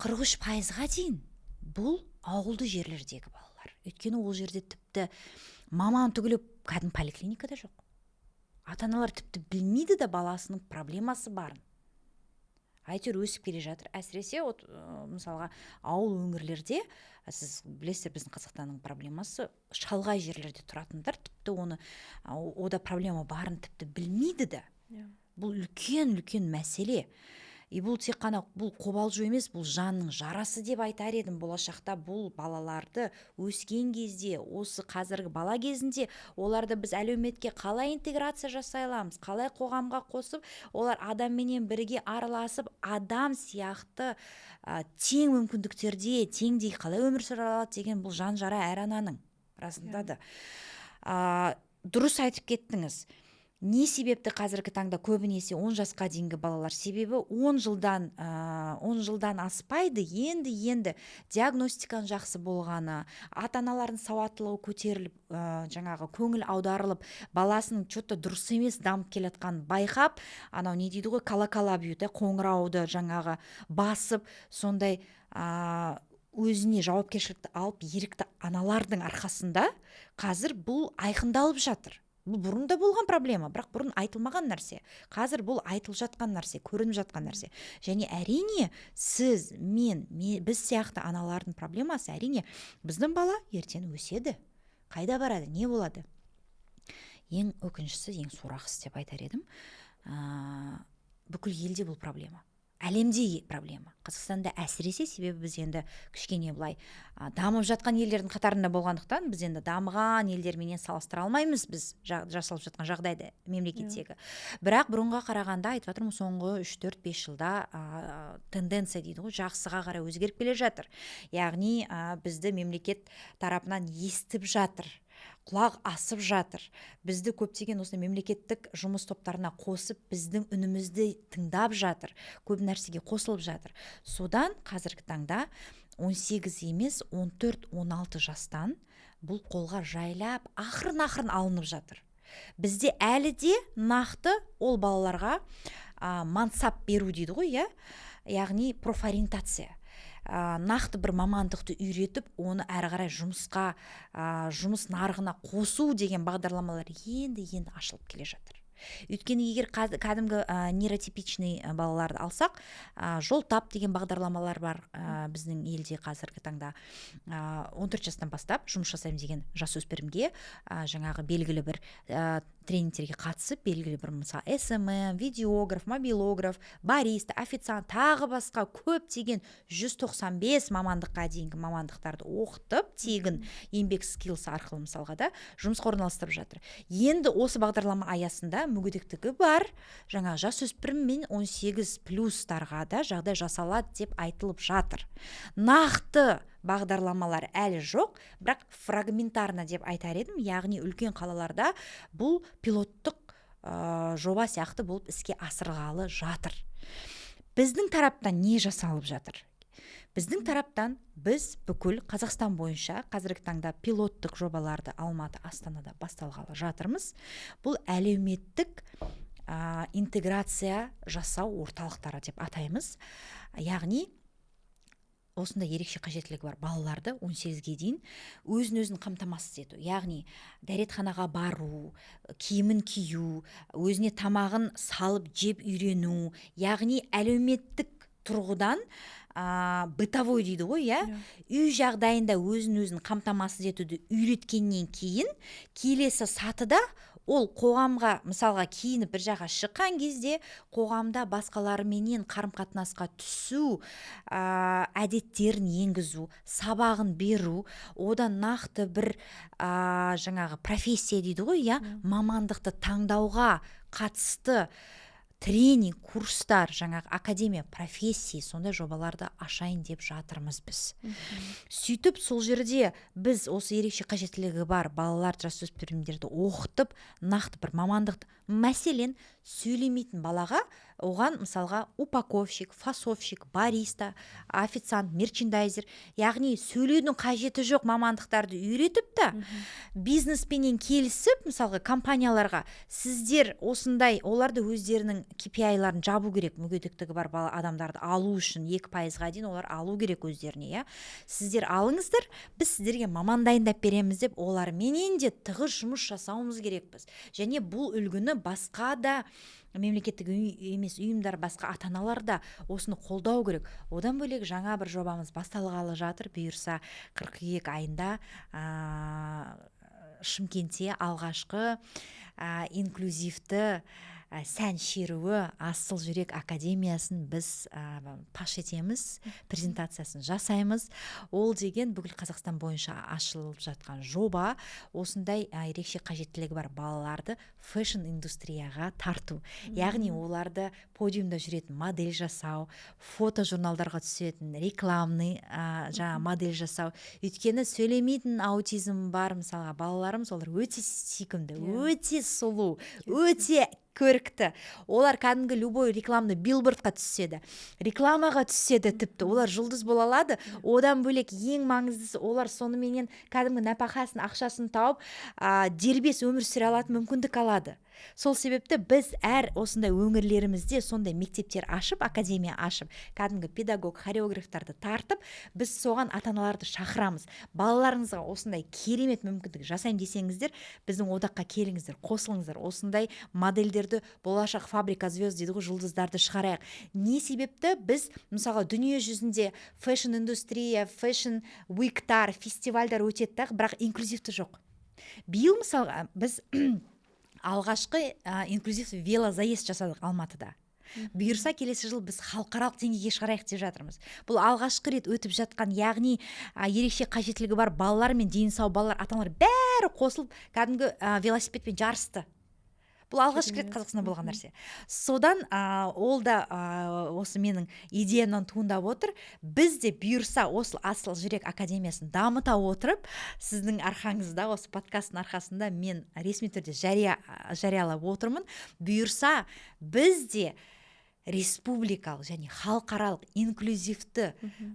43%-ға дейін Бұл ауылды жерлердегі балалар, өйткені ол жерде тіпті маман түгілі кәдімгі поликлиникада жоқ. Ата аналар тіпті білмейді да баласының проблемасы барын, әйтеуір өсіп келе жатыр. Әсіресе вот мысалға, ауыл өңірлерде, сіз білесіздер, біздің Қазақстанның проблемасы, шалғай жерлерде тұратындар тіпті оны, ода проблема барын тіпті білмейді да. Бұл үлкен үлкен мәселе. И бұл тек қана бұл қобалжу емес, бұл жанның жарасы деп айтар едім. Болашақта бұл балаларды өскен кезде, осы қазіргі бала кезінде оларды біз әлеуметке қалай интеграция жасай аламыз, қалай қоғамға қосып, олар адамменен бірге араласып, адам сияқты тең мүмкіндіктерде теңдей қалай өмір сүре алады деген, бұл жан жара әр ананың расында да. Дұрыс айтып кеттіңіз, не себепті қазіргі таңда көбінесе 10 жасқа дейінгі балалар? Себебі 10 жылдан, 10 жылдан аспайды, енді енді диагностиканың жақсы болғаны, ата аналардың сауаттылығы көтеріліп, жаңағы көңіл аударылып, баласының че-то дұрыс емес дамып келе жатқанын байқап, анау не дейді ғой, колокола бьют, қоңырауды жаңағы басып, сондай өзіне жауапкершілікті алып, ерікті аналардың арқасында қазір бұл айқындалып жатыр. Бұл бұрын да болған проблема, бірақ бұрын айтылмаған нәрсе. Қазір бұл айтылып жатқан нәрсе, көрініп жатқан нәрсе. Және әрине, сіз мен, біз сияқты аналардың проблемасы, әрине, біздің бала ертең өседі, қайда барады, не болады? Ең өкініштісі, ең сорақысы деп айтар едім, бүкіл елде бұл проблема, әлемде проблема, Қазақстанда әсіресе. Себебі біз енді кішкене былай дамып жатқан елдердің қатарында болғандықтан, біз енді дамыған елдерменен салыстыра алмаймыз біз жасалып жатқан жағдайды мемлекеттегі. Бірақ бұрынға қарағанда, айтып жатырмын, соңғы 3, 4, 5 жылда тенденция дейді ғой, жақсыға қарай өзгеріп келе жатыр. Яғни бізді мемлекет тарапынан естіп жатыр, құлақ асып жатыр. Бізді көптеген осындай мемлекеттік жұмыс топтарына қосып, біздің үнімізді тыңдап жатыр, көп нәрсеге қосылып жатыр. Содан қазіргі таңда 18 емес, 14-16 жастан бұл қолға жайлап, ақырын ақырын алынып жатыр. Бізде әлі де нақты ол балаларға мансап беру дейді ғой, иә, яғни профориентация, нақты бір мамандықты үйретіп, оны әрі қарай жұмысқа, жұмыс нарығына қосу деген бағдарламалар енді енді ашылып келе жатыр. Өйткені егер кәдімгі нейротипичный балаларды алсақ, «Жол тап» деген бағдарламалар бар біздің елде қазіргі таңда. 14 жастан бастап жұмыс жасаймын деген жасөспірімге жаңағы белгілі бір тренингтерге қатысып, белгілі бір, мысалы, СММ, видеограф, мобилограф, бариста, официант, тағы басқа көптеген 195 мамандыққа дейінгі мамандықтарды оқытып, тегін Еңбек Skills арқылы, мысалға да, жұмысқа орналастырып жатыр. Енді осы бағдарлама аясында мүгедектігі бар жаңа жасөспірім мен 18 плюстарға да жағдай жасалады деп айтылып жатыр. Нақты бағдарламалар әлі жоқ, бірақ фрагментарно деп айтар едім, яғни үлкен қалаларда бұл пилоттық жоба сияқты болып іске асырғалы жатыр. Біздің тараптан не жасалып жатыр? Біздің тараптан біз бүкіл Қазақстан бойынша қазіргі таңда пилоттық жобаларды Алматы, Астанада басталғалы жатырмыз. Бұл әлеуметтік интеграция жасау орталықтары деп атаймыз. Яғни осындай ерекше қажеттілігі бар балаларды 18-ге дейін өзін өзін қамтамасыз ету, яғни дәретханаға бару, киімін кию, өзіне тамағын салып жеп үйрену, яғни әлеуметтік тұрғыдан бытовой дейді ғой, иә, үй жағдайында өзін өзін қамтамасыз етуді үйреткеннен кейін, келесі сатыда ол қоғамға, мысалға, киініп бір жаққа шыққан кезде қоғамда басқаларменен қарым қатынасқа түсу әдеттерін енгізу, сабағын беру, одан нақты бір жаңағы профессия дейді ғой, иә, мамандықты таңдауға қатысты тренинг, курстар, жаңағы академия профессии, сондай жобаларды ашайын деп жатырмыз біз. Сөйтіп, сол жерде біз осы ерекше қажеттілігі бар балалар, жасөспірімдерді оқытып, нақты бір мамандықты, мәселен, сөйлемейтін балаға, оған, мысалға, упаковщик, фасовщик, бариста, официант, мерчендайзер, яғни сөйлеудің қажеті жоқ мамандықтарды үйретіп та, бизнеспенен келісіп, мысалға, компанияларға сіздер осындай оларды өздерінің KPI-ларын жабу керек, мүгедектігі бар бала адамдарды алу үшін 2%-ға дейін олар алу керек өздеріне, иә. Сіздер алыңыздар, біз сіздерге маман дайындап береміз деп, оларменен де тығыз жұмыс жасауымыз керекпіз. Және бұл үлгіні басқа да мемлекеттік емес ұйымдар, басқа ата аналар да осыны қолдау керек. Одан бөлек, жаңа бір жобамыз басталғалы жатыр. Бұйырса, қыркүйек айында Шымкентте алғашқы инклюзивті сән шеруі, «Асыл жүрек» академиясын біз паш етеміз, презентациясын жасаймыз. Ол деген бүкіл Қазақстан бойынша ашылып жатқан жоба. Осындай ерекше қажеттілігі бар балаларды фэшн индустрияға тарту, яғни оларды подиумда жүретін модель жасау, фото журналдарға түсетін рекламный жаңа модель жасау. Өйткені сөйлемейтін, аутизм бар, мысалға, балаларымыз, олар өте сүйкімді, өте сұлу, өте көрікті. Олар кәдімгі любой рекламный билбордқа түседі, рекламаға түседі, тіпті олар жұлдыз бола алады. Одан бөлек, ең маңыздысы, олар соныменен кәдімгі нәпақасын, ақшасын тауып, дербес өмір сүре алатын мүмкіндік алады. Сол себепті біз әр осындай өңірлерімізде сондай мектептер ашып, академия ашып, кәдімгі педагог, хореографтарды тартып, біз соған ата аналарды шақырамыз. Балаларыңызға осындай керемет мүмкіндік жасаймын десеңіздер, біздің одаққа келіңіздер, қосылыңыздар. Осындай модельдерді, болашақ фабрика звезд дейді ғой, жұлдыздарды шығарайық. Не себепті біз, мысалға, дүние жүзінде фэшн индустрия, fashion week тар, фестивальдар өтеді да, бірақ инклюзивті жоқ. Биыл, мысалға, біз алғашқы инклюзивті велозаезд жасадық Алматыда. Бұйырса, келесі жыл біз халықаралық деңгейге шығарайық деп жатырмыз. Бұл алғашқы рет өтіп жатқан, яғни ерекше қажеттілігі бар балалар мен дені сау балалар, ата аналар бәрі қосылып, кәдімгі велосипедпен жарысты. Бұл алғашқы рет Қазақстанда болған нәрсе. Содан ол да осы менің идеямнан туындап отыр. Біз де, бұйырса, осы «Асыл жүрек» академиясын дамыта отырып, сіздің арқаңызда, осы подкасттың арқасында мен ресми түрде жариялап отырмын, бұйырса, біз де республикалық және халықаралық инклюзивті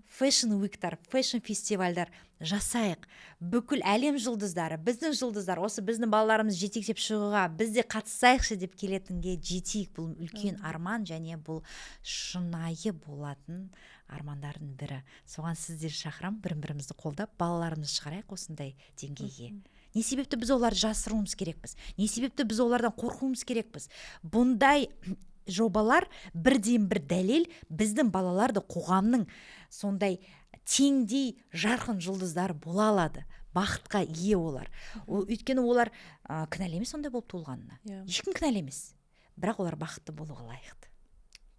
fashion week тар, фэшн фестивальдар жасайық. Бүкіл әлем жұлдыздары, біздің жұлдыздар осы біздің балаларымызды жетектеп шығуға, біз де қатысайықшы деп келетінге жетейік. Бұл үлкен арман және бұл шынайы болатын армандардың бірі. Соған сіздерді шақырамын. Бір бірімізді қолдап, балаларымызды шығарайық осындай деңгейге. Не себепті біз оларды жасыруымыз керекпіз? Не себепті біз олардан қорқуымыз керекпіз? Бұндай жобалар бірден бір дәлел: біздің балалар да қоғамның сондай теңдей жарқын жұлдыздары бола алады, бақытқа ие олар. Өйткені олар кінәлі емес ондай болып туылғанына. Ешкім кінәлі емес, бірақ олар бақытты болуға лайықты.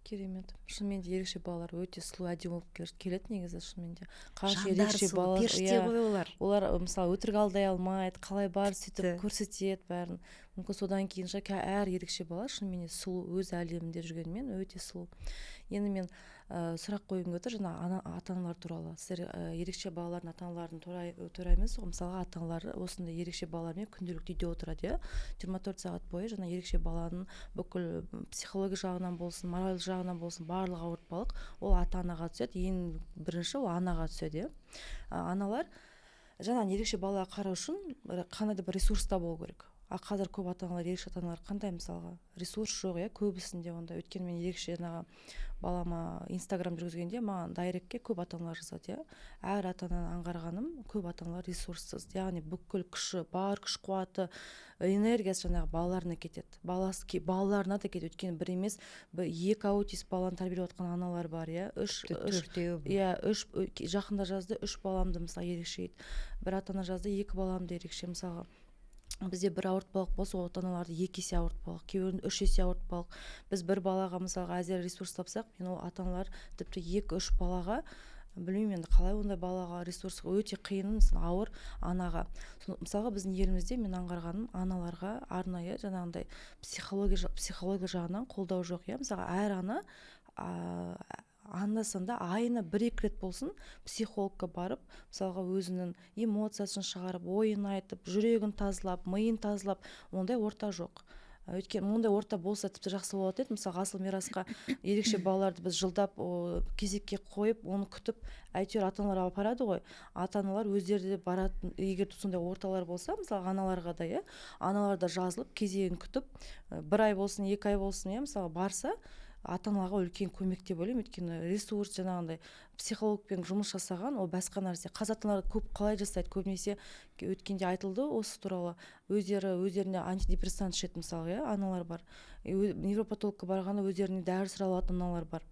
Керемет! Шынымен де, ерекше балалар өте сұлу, әдемі болып келеді негізі. Шынымен де, қанша Жандары ерекше сұлу, балалар, періште иә, ғой олар. Олар, мысалы, өтірік алдай алмайды, қалай бар, сөйтіп көрсетеді бәрін. Мүмкін, содан кейін шығар. Әр ерекше бала шынымен де сұлу, өз әлемінде жүргенімен өте сұлу. Енді мен сұрақ қойғым келіп отыр жаңа ата аналар туралы. Сіздер ерекше балалардың ата аналарын төраймыз ғой. Мысалға, ата аналар осындай ерекше балалармен күнделікті үйде отырады, иә, 24 сағат бойы. Жаңа ерекше баланың бүкіл психология жағынан болсын, мораль жағынан болсын, барлық ауыртпалық ол ата анаға түседі. Ең бірінші ол анаға түседі, иә. Аналар жаңа ерекше балаға қарау үшін қандай да бір ресурста болу керек. А қазір көп ата аналар, ерекше ата аналар қандай, мысалға, ресурс жоқ, иә, көбісінде ондай. Өйткені мен ерекше жаңағы балама Инстаграм жүргізгенде, маған директке көп ата аналар жазады, иә. Әр ата анадан аңғарғаным, көп ата аналар ресурссыз, яғни бүкіл күші бар, күш қуаты, энергиясы жаңағы балаларына кетеді, баласы балаларына да кетеді. Өйткені бір емес, екі аутист баланы тәрбиелеп жатқан аналар бар, иә, үш. Тіпті Үш. Төртеуі бар. Иә, үш. Жақында жазды: «Үш баламды, мысалы, ерекше», — дейді. Бір ата ана жазды: «Екі баламды ерекше». Мысалға, бізде бір ауыртпалық болса, ол ата аналарда екі есе ауыртпалық, кейбіреуінде үш есе ауыртпалық. Біз бір балаға, мысалға, әзер ресурс тапсақ, мен ол ата аналар тіпті екі, үш балаға, білмеймін енді, қалай ондай балаға ресурс өте қиын, мысалы, ауыр анаға. Мысалға, біздің елімізде мен аңғарғаным, аналарға арнайы жаңағындай психология жағынан қолдау жоқ, иә. Мысалға, әр ана анда санда айына бір екі рет болсын психологқа барып, мысалға, өзінің эмоциясын шығарып, ойын айтып, жүрегін тазалап, миын тазалап, ондай орта жоқ. Өйткені мұндай орта болса, тіпті жақсы болатын еді. Мысалы, Асыл мирасқа ерекше балаларды біз жылдап кезекке қойып, оны күтіп, әйтеуір ата аналар апарады ғой. Ата аналар өздері де баратын. Егер сондай орталар болса, мысалы, аналарға да, иә, аналар да жазылып, кезегін күтіп, бір ай болсын, 2 ай болсын, иә, мысалы, барса, ата аналарға үлкен көмек деп ойлаймын. Өйткені ресурс, жаңағындай психологпен жұмыс жасаған, ол басқа нәрсе. Қазір ата аналар көп қалай жасайды? Көбінесе, өткенде айтылды осы туралы, өздері өздеріне антидепрессант ішеді, мысалы, иә, аналар бар. Невропатологқа барғанда өздеріне дәрі сұрап алатын аналар бар.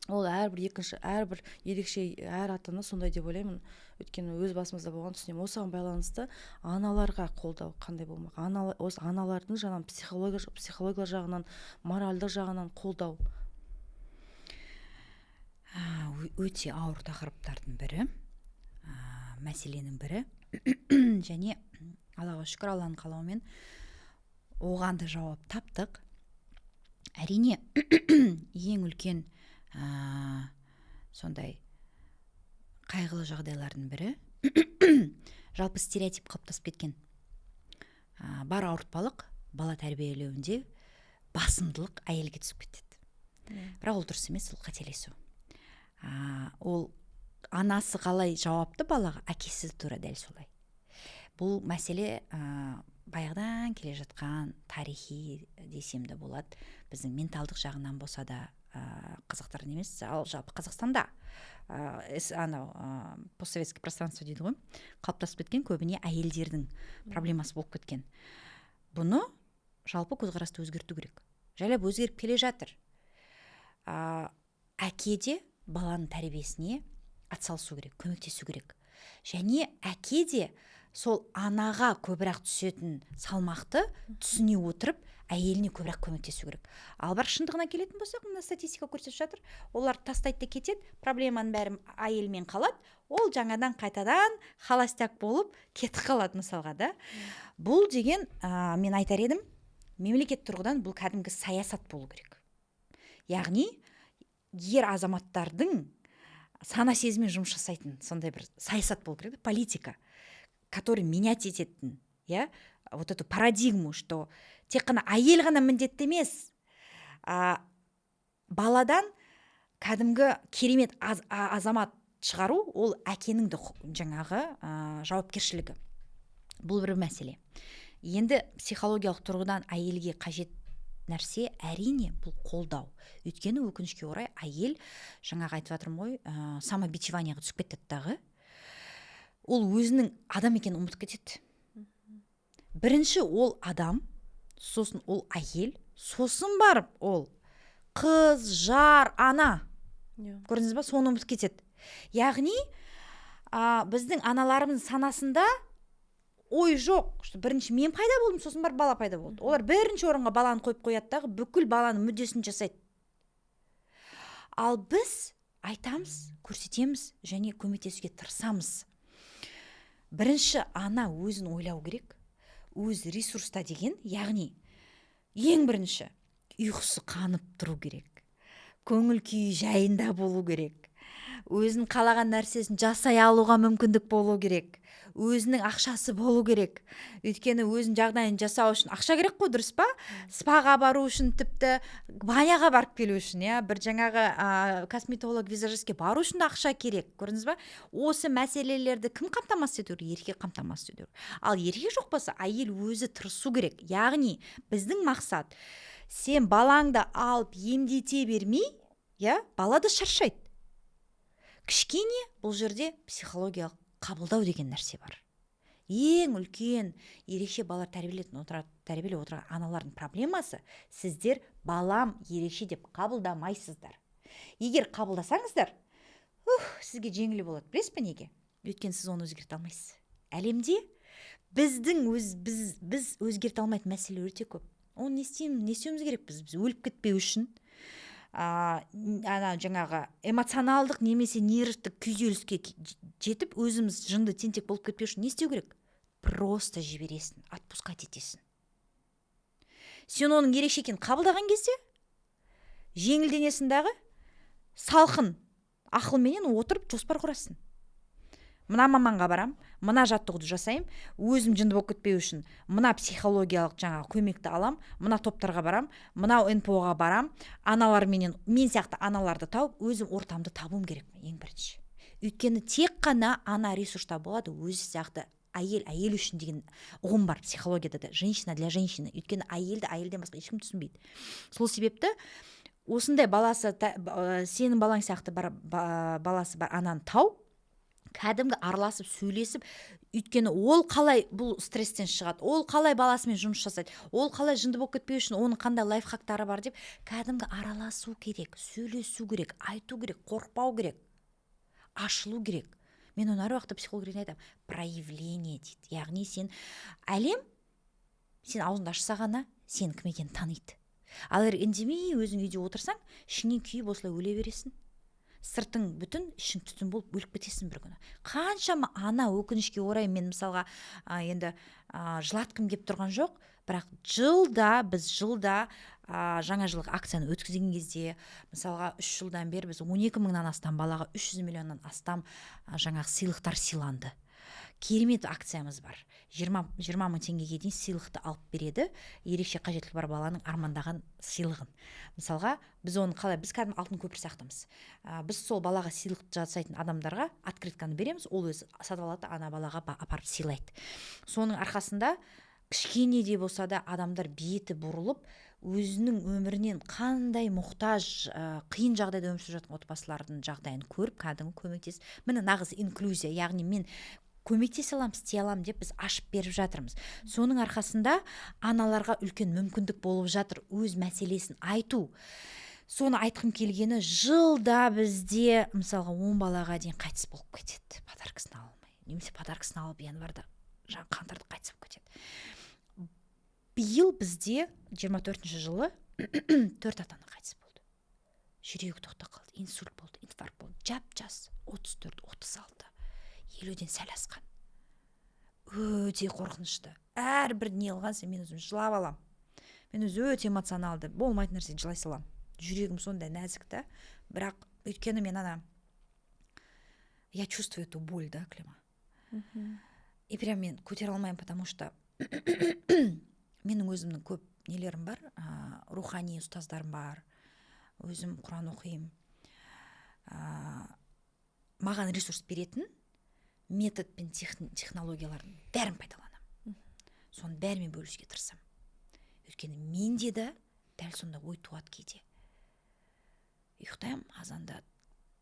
Ол әрбір екінші, әрбір ерекше, әр ата ана сондай деп ойлаймын, өйткені өз басымызда болған, түсінемін. Осыған байланысты аналарға қолдау қандай болмақ? Ана, осы аналардың жаңағы психология жағынан, моральдық жағынан қолдау. Өте ауыр тақырыптардың бірі, мәселенің бірі. Және Аллаға шүкір, Алланың қалауымен оған да жауап таптық. Әрине, ең үлкен сондай қайғылы жағдайлардың бірі, жалпы стереотип қалыптасып кеткен, бар ауыртпалық бала тәрбиелеуінде басымдылық әйелге түсіп кетеді. Бірақ ол дұрыс емес, ол қателесу. Ол анасы қалай жауапты балаға, әкесі тура дәл солай. Бұл мәселе баяғыдан келе жатқан, тарихи десем де болады, біздің менталдық жағынан болса да, қазақтардың емес, ал жалпы Қазақстанда, анау постсоветский пространство дейді ғой, қалыптасып кеткен, көбіне әйелдердің проблемасы болып кеткен. Бұны жалпы көзқарасты өзгерту керек. Жайлап өзгеріп келе жатыр. Әке де баланың тәрбиесіне атсалысу керек, көмектесу керек. Және әке де сол анаға көбірек түсетін салмақты түсіне отырып, әйеліне көбірек көмектесу керек. Ал бірақ шындығына келетін болсақ, мына статистика көрсетіп жатыр: олар тастайды да кетеді, проблеманың бәрі әйелмен қалады. Ол жаңадан қайтадан холостяк болып кетіп қалады, мысалға да. Бұл деген, мен айтар едім, мемлекет тұрғыдан бұл кәдімгі саясат болу керек. Яғни ер азаматтардың сана сезіммен жұмыс жасайтын сондай бір саясат болу керек, политика, который менять ететін, иә, вот эту парадигму, что тек қана әйел ғана міндетті емес, баладан кәдімгі керемет азамат шығару ол әкенің де жаңағы жауапкершілігі. Бұл бір мәселе. Енді психологиялық тұрғыдан әйелге қажет нәрсе, әрине, бұл қолдау. Өйткені, өкінішке орай, әйел, жаңағы айтып жатырмын ғой, самобичевание ға түсіп кетеді дағы, ол өзінің адам екенін ұмытып кетеді. Бірінші ол адам, сосын ол әйел, сосын барып ол қыз, жар, ана. Иә. Көрдіңіз ба, соны ұмытып кетеді. Яғни біздің аналарымыздың санасында ой жоқ, что бірінші мен пайда болдым, сосын барып бала пайда болды. Олар бірінші орынға баланы қойып қояды дағы, бүкіл баланың мүддесін жасайды. Ал біз айтамыз, көрсетеміз және көмектесуге тырысамыз. Бірінші ана өзін ойлау керек, өз ресурста деген, яғни ең бірінші ұйқысы қанып тұру керек, көңіл күйі жайында болу керек, өзінің қалаған нәрсесін жасай алуға мүмкіндік болу керек, өзінің ақшасы болу керек. Өйткені өзінің жағдайын жасау үшін ақша керек қой, дұрыс па? Спаға бару үшін, тіпті баняға барып келу үшін, иә, бір жаңағы косметолог, визажистке бару үшін де ақша керек. Көрдіңіз ба, осы мәселелерді кім қамтамасыз ету керек? Еркек қамтамасыз ету керек. Ал еркек жоқ болса, әйел өзі тырысу керек. Яғни біздің мақсат: сен балаңды алып емдете бермей, иә, бала да шаршайды кішкене. Бұл жерде психологиялық қабылдау деген нәрсе бар. Ең үлкен ерекше балалар тәрбиелеп отырған аналардың проблемасы: сіздер балам ерекше деп қабылдамайсыздар. Егер қабылдасаңыздар, ух, сізге жеңіл болады. Білесіз бе неге? Өйткені сіз оны өзгерте алмайсыз. Әлемде біздің өз біз өзгерте алмайтын мәселелер өте көп. Оны не істейміз, не істеуіміз керек біз өліп кетпеу үшін, ана жаңағы эмоционалдық немесе нервтік күйзеліске жетіп, өзіміз жынды, тентек болып кетпеу үшін не істеу керек? Просто жібересің, отпускать етесің. Сен оның ерекше екенін қабылдаған кезде жеңілденесің дағы, салқын ақылменен отырып жоспар құрасың. Мына маманға барам, мына жаттығуды жасаймын, өзім жынды болып кетпеу үшін мына психологиялық жаңағы көмекті алам, мына топтарға барам, мынау НПО ға барам, аналарменен, мен сияқты аналарды тауып, өзім ортамды табуым керек ең бірінші. Өйткені тек қана ана ресурста болады. Өзі сияқты әйел әйел үшін деген ұғым бар психологияда да, женщина для женщины. Өйткені әйелді әйелден басқа ешкім түсінбейді. Сол себепті осындай баласы, сенің балаң сияқты бар, баласы бар ананы тауып, кәдімгі араласып, сөйлесіп. Өйткені ол қалай бұл стресстен шығады, ол қалай баласымен жұмыс жасайды, ол қалай жынды болып кетпеу үшін оның қандай лайфхактары бар деп кәдімгі араласу керек, сөйлесу керек, айту керек, қорықпау керек, ашылу керек. Мен оны әр уақытта психолог ретінде айтамын: проявление дейді. Яғни сен, әлем сен аузыңды ашса ғана сенің кім екенін таниды. Ал егер үндемей өзің үйде отырсаң, ішіңнен күйіп, осылай өле бересің. Сыртың бүтін, ішің түтін болып өліп кетесің бір күні. Қаншама ана, өкінішке орай, мен мысалға енді жылатқым келіп тұрған жоқ, бірақ жылда, біз жылда жаңа жылдық акцияны өткізген кезде, мысалға, 3 жылдан бері біз 12 мыңнан астам балаға 300 миллионнан астам жаңағы сыйлықтар сыйланды. Керемет акциямыз бар: 20 мың теңгеге дейін сыйлықты алып береді, ерекше қажеттілігі бар баланың армандаған сыйлығын. Мысалға, біз оны қалай, біз кәдімгі алтын көпір сияқтымыз. Біз сол балаға сыйлық жасайтын адамдарға открытканы береміз, ол өзі сатып алады да, ана балаға апарып сыйлайды. Соның арқасында кішкене де болса да адамдар беті бұрылып, өзінің өмірінен қандай мұқтаж, қиын жағдайда өмір сүріп жатқан отбасылардың жағдайын көріп, кәдімгі көмектесіп, міне, нағыз инклюзия, яғни мен көмектесе аламын, істей аламын деп біз ашып беріп жатырмыз. Соның арқасында аналарға үлкен мүмкіндік болып жатыр өз мәселесін айту. Соны айтқым келгені: жылда бізде, мысалға, 10 балаға дейін қайтыс болып кетеді подаркасын ала алмай немесе подаркасын алып, январьда, жаңағы қаңтарда қайтыс болып кетеді. Биыл бізде 24 жылы төрт ата ана қайтыс болды: жүрегі тоқтап қалды, инсульт болды, инфаркт болды. Жап жас, 34, 36, 50-ден сәл асқан. Өте қорқынышты. Әрбір не қылған сайын мен өзім жылап аламын. Мен өзі өте эмоционалды, болмайтын нәрсеге жылай саламын, жүрегім сондай нәзік та. Бірақ өйткені мен ана, я чувствую эту боль да, Клима, и прям мен көтере алмаймын, потому что менің өзімнің көп нелерім бар, рухани ұстаздарым бар, өзім құран оқимын. Маған ресурс беретін метод пен технологиялардың бәрін пайдаланамын, соның бәрімен бөлісуге тырысамын. Өйткені менде де дәл сондай ой туады кейде: ұйықтаймын, азанда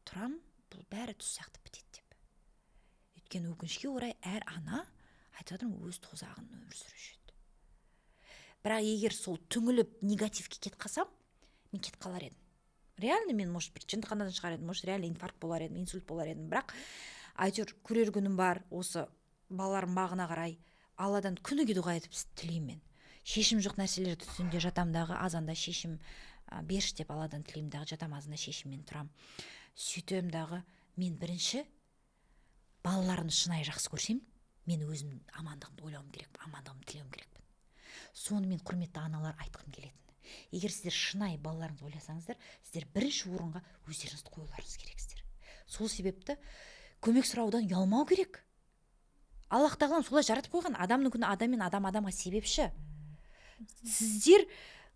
тұрамын, бұл бәрі түс сияқты бітеді деп. Өйткені, өкінішке орай, әр ана, айтып жатырмын, өз тозағын өмір сүріп жүреді. Бірақ егер сол түңіліп, негативке кетіп қалсам, мен кетіп қалар едім реально. Мен, может, бір жындыханадан шығар едім, может, реально инфаркт болар едім, инсульт болар едім. Бірақ әйтеуір көрер күнім бар. Осы балаларым бағына қарай Алладан күніге дұға етіп тілеймін. Мен шешім жоқ нәрселерді түнде жатамын дағы, азанда шешім берші деп Алладан тілеймін дағы, жатамын, азанда шешіммен тұрамын. Сөйтемін дағы, мен бірінші балаларымды шынайы жақсы көрсем, мен өзімнің амандығымды ойлауым керек, амандығымды тілеуім керекпін. Сонымен, құрметті аналар, айтқым келетін: егер сіздер шынайы балаларыңызды ойласаңыздар, сіздер бірінші орынға өздеріңізді қоюларыңыз керексіздер. Сол себепті көмек сұраудан ұялмау керек. Аллах тағалам солай жаратып қойған: адамның күні адам мен адам адамға себепші. Сіздер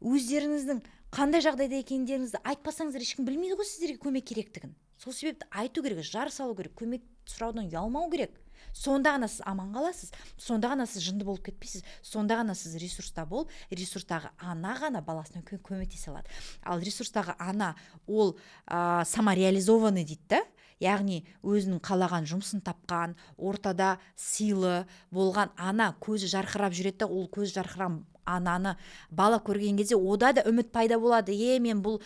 өздеріңіздің қандай жағдайда екендеріңізді айтпасаңыздар, ешкім білмейді ғой сіздерге көмек керектігін. Сол себепті айту керек, жар салу керек, көмек сұраудан ұялмау керек. Сонда ғана сіз аман қаласыз, сонда ғана сіз жынды болып кетпейсіз, сонда ғана сіз ресурста болып, ресурстағы ана ғана баласына көмектесе алады. Ал ресурстағы ана ол самореализованный дейді да, яғни өзінің қалаған жұмысын тапқан, ортада сыйлы болған ана көзі жарқырап жүреді да. Ол көзі жарқыраған ананы бала көрген кезде ода да үміт пайда болады: е, мен бұл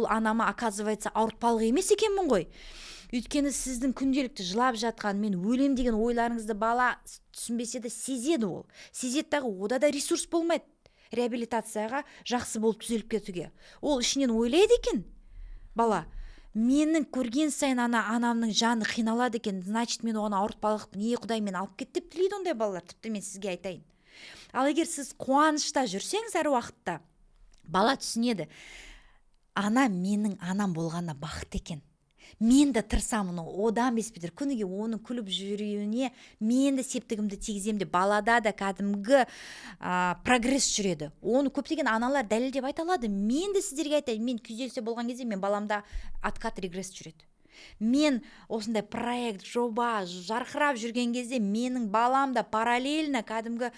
анама, оказывается, ауыртпалық емес екенмін ғой. Өйткені сіздің күнделікті жылап жатқан, мен өлем деген ойларыңызды бала түсінбесе де сезеді. Ол сезеді дағы, ода да ресурс болмайды реабилитацияға, жақсы болып түзеліп кетуге. Ол ішінен ойлайды екен бала: менің көрген сайын ана анамның жаны қиналады екен, значит, мен оған ауыртпалықпын, е, Құдай, мені алып кет деп тілейді ондай балалар, тіпті, мен сізге айтайын. Ал егер сіз қуанышта жүрсеңіз әр уақытта, бала түсінеді: ана менің анам болғанына бақытты екен. Мен де тырысамын одан бес бетер, күніге оның күліп жүруіне мен де септігімді тигіземін деп балада да кәдімгі прогресс жүреді. Оны көптеген аналар дәлелдеп айта алады. Мен де сіздерге айтайын, мен күйзелісте болған кезде мен баламда откат, регресс жүреді. Мен осындай проект, жоба жарқырап жүрген кезде менің балам да параллельно кәдімгі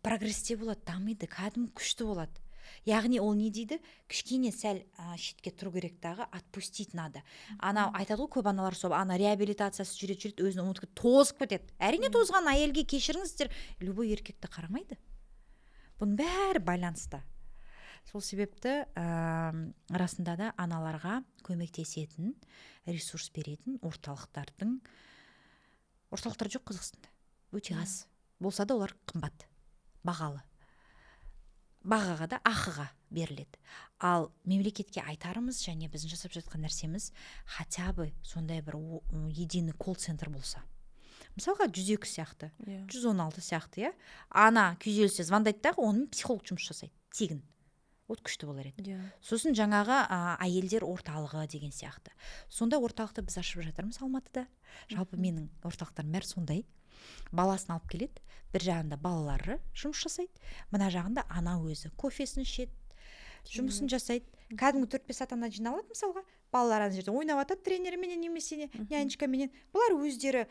прогрессте болады, дамиды, кәдімгі күшті болады. Яғни ол не дейді? Кішкене сәл шетке тұру керек дағы, отпустить надо. Ана айтады ғой, көп аналар сол ана реабилитациясы жүреді, жүреді, өзін ұмытып кетіп, тозып кетеді. Әрине, тозған әйелге, кешіріңіздер, любой еркек те қарамайды. Бұның бәрі байланыста. Сол себепті расында да аналарға көмектесетін, ресурс беретін орталықтар жоқ Қазақстанда, өте аз болса да, олар қымбат, бағалы, бағаға да, ақыға беріледі. Ал мемлекетке айтарымыз және біздің жасап жатқан нәрсеміз: хотя бы сондай бір единый колл центр болса, мысалға, 102 сияқты, 116 сияқты, иә. Ана күйзелісте звондайды дағы, онымен психолог жұмыс жасайды тегін. Вот күшті болар еді. Сосын жаңағы әйелдер орталығы деген сияқты, сондай орталықты біз ашып жатырмыз Алматыда. Жалпы, менің орталықтарым бәрі сондай: баласын алып келеді, бір жағында балалары жұмыс жасайды, мына жағында ана өзі кофесін ішеді, жұмысын жасайды. Кәдімгі төрт бес ата ана жиналады. Мысалға, балалар ана жерде ойнап жатады тренерменен немесе нянечкаменен, бұлар өздері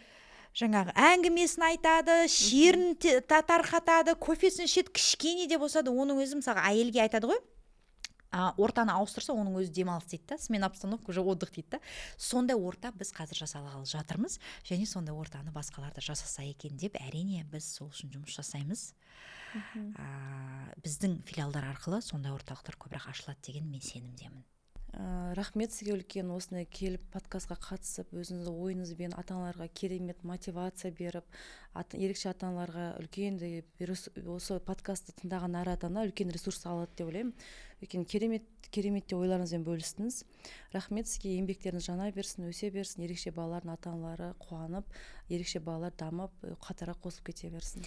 жаңағы әңгімесін айтады, шерін тарқатады, кофесін ішеді. Кішкене де болса да оның өзі, мысалға, әйелге айтады ғой, ортаны ауыстырса, оның өзі демалыс дейді да, смена обстановка уже отдых дейді да. Сондай орта біз қазір жасағалы жатырмыз және сондай ортаны басқалар да жасаса екен деп, әрине, біз сол үшін жұмыс жасаймыз. Біздің филиалдар арқылы сондай орталықтар көбірек ашылады деген мен сенімдемін. Рахмет сізге үлкен, осындай келіп, подкастқа қатысып, өзіңіздің ойыңызбен ата аналарға керемет мотивация беріп, ерекше ата аналарға үлкен де осы подкастты тыңдаған әр ата ана үлкен ресурс алады деп ойлаймын. Өйткені керемет, керемет те ойларыңызбен бөлістіңіз. Рахмет сізге, еңбектеріңіз жана берсін, өсе берсін, ерекше балалардың ата аналары қуанып, ерекше балалар дамып, қатарға қосылып кете берсін.